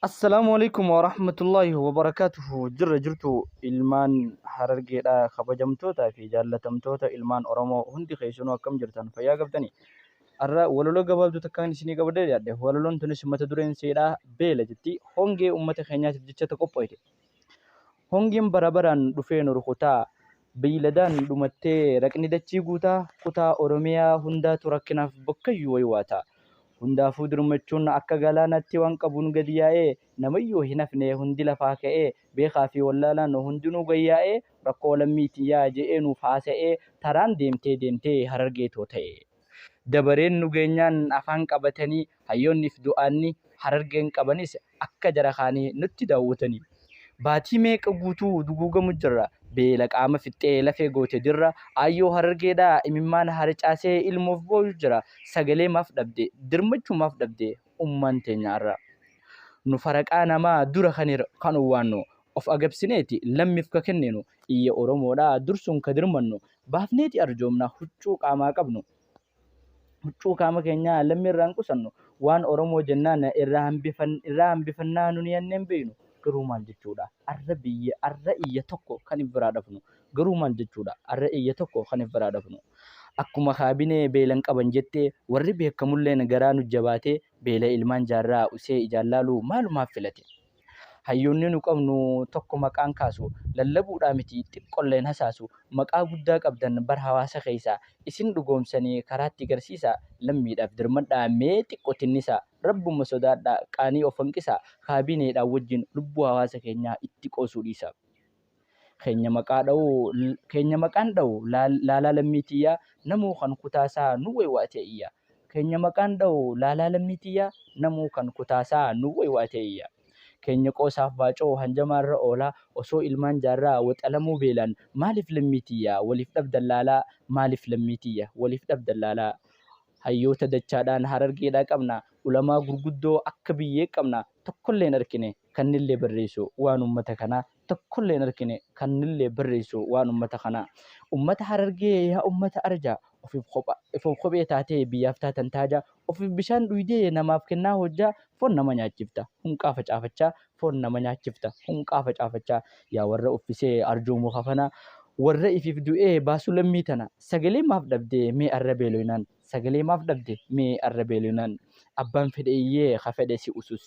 Assalaamu alaikum warahmatullaahi wabarakaatuhu. Jirra jirtu ilmaan Harargeedha, kabajamtoota fi jaallatamtoota ilmaan Oromoo hundi keessanuu akkam jirtan, fayyaa qabdanii? Har'a walaloo gabaabduu takkaan isinii qabadhee dhiyaadhe. Walaloon tunis mata dureen seedhaa beela jetti. Hongee uummata keenyaatiif jecha ta qophoofte. Hongeen bara baraan dhufee nu rukutaa, beeyladaan dhumattee raqni dachii guutaa, kutaa Oromiyaa hundaatu rakkinaaf bakkayyuu waywaata. Hundaafuu dirmachuun akka galaanaatti waan qabuun gadi yaa'ee, namayyuu hin hafne hundi lafaa ka'ee, beekaa fi wallaalaan hundinuu gad yaa'ee, rakkoo lammii tiyyaa je'ee nuuf haasa'ee, taraan deemtee deemtee Harargee too ta'e. Dabareen nu geenyaan afaan qabatanii hayyoonniif du'aanni Harargeen qabanis akka jara kaanii nutti daawwatanii. Baatii meeqa guutuu duguugamu jirra. Beela qaama fixxee lafee goote dirra. Aayyoo Harargeedhaa imimmaan harcaasee ilmoof booyu jira. Sagalee maaf dhabde? Dirmachuu maaf dhabde? Ummaan teenya har'a. Nu faraqaa namaa dura kan uwwaannu. Of agabsineeti lammiif ka kenninu. Iyya Oromoodhaa dursuun ka dirmannu. Baafneeti arjoomna huccuu qaamaa qabnu. Huccuu qaama keenyaa lammii irraa hin qusannu. Waan Oromoo jennaan irraa hambifannaa nu ni yanneen beeynu. Garuu maal jechuudha? Arra biyya arra iyya tokko kan if biraa dhafnu. Garuu maal jechuudha? Arra iyya tokko kan if biraa dhafnu. Akkuma kaabinee beelan qaban jette warri beekamulleen garaa nu jabaatee beela ilmaan jaarraa usee ijaan laaluu maalumaaf filate? Hayyoonni nu qabnu tokko maqaan kaasu, lallabuudhaa miti xiqqolleen hasaasu, maqaa guddaa qabdan bar hawaasa keessaa, isin dhugoomsanii karaatti garsiisaa, lammiidhaaf dirmadhaa mee xiqqo tinnisaa, Rabbuma sodaadhaa qaanii of hanqisaa, kaabineedhaan wajjin lubbuu hawaasa keenyaa itti qoosuu dhiisaa. Keenya maqaa dha'u keenya maqaan dha'u laalaa lammii tiyyaa namuu kan kutaasaa nu waywaatee iyya. Keenya maqaan dha'u laalaa lammii tiyyaa namuu kan kutaasaa nu waywaatee iyya. Keenya qoosaaf baacoo hanjamaarra oolaa osoo ilmaan jaarraa waxalamuu beelaan maaliif lammii tiyya waliif dhabdan laalaa maaliif lammii tiyya waliif dhabdan laalaa. Hayyoota dachaadhaan Harargeedhaa qabna ulamaa gurguddoo akka biyyee qabna tokkollee hin arkine kannillee barreessu waan ummata kanaa tokkollee hin arkine kannillee barreessu waan ummata kanaa. Ummata Harargee yaa ummata arjaa ofiif kopha ofiif kophee taatee biyyaaf taatan taajaa ofiif bishaan dhuydee namaaf kennaa hojjaa foon nama nyaachifta hunqaa facaafachaa foon nama nyaachifta hunqaa facaafachaa yaa warra uffisee arjoomu kafanaa warra ifiif du'ee baasu lammii tana sagalee maaf dhabdee mee arra beeloynaan sagalee maaf dhabde mee arra beeloynaan abbaan fedhe iyyee ka fedhe si usus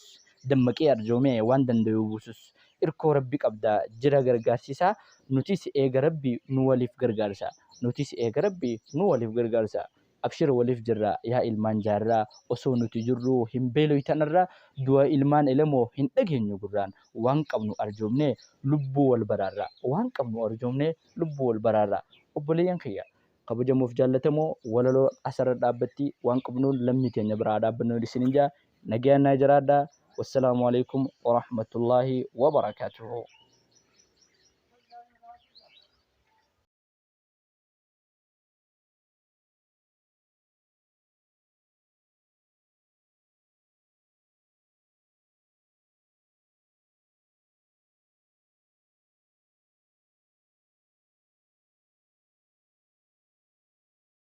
dammaqee arjoomee waan dandayu buusus irkoo Rabbi qabda jira gargaarsisaa nutis eega Rabbi nu waliif gargaarsa nutis eega Rabbi nu waliif gargaarsa abshir waliif jirra yaa ilmaan jaarraa osoo nuti jirruu hin beeloytan arra du'a ilmaan elemoo hin dhageenyu gurraan waan qabnu arjoomnee lubbuu wal baraarra waan qabnu arjoomnee lubbuu wal baraarra. Obboleeyyan kiyya kabajamoof jaallatamoo, walaloo asirra dhaabbatti. Waan qabnuun lammii teenya biraa dhaabbannu isinin jaa. Nagayaan naa jiraadha. Wassalaamu alaikum warahmatullaahi wabarakaatuhu.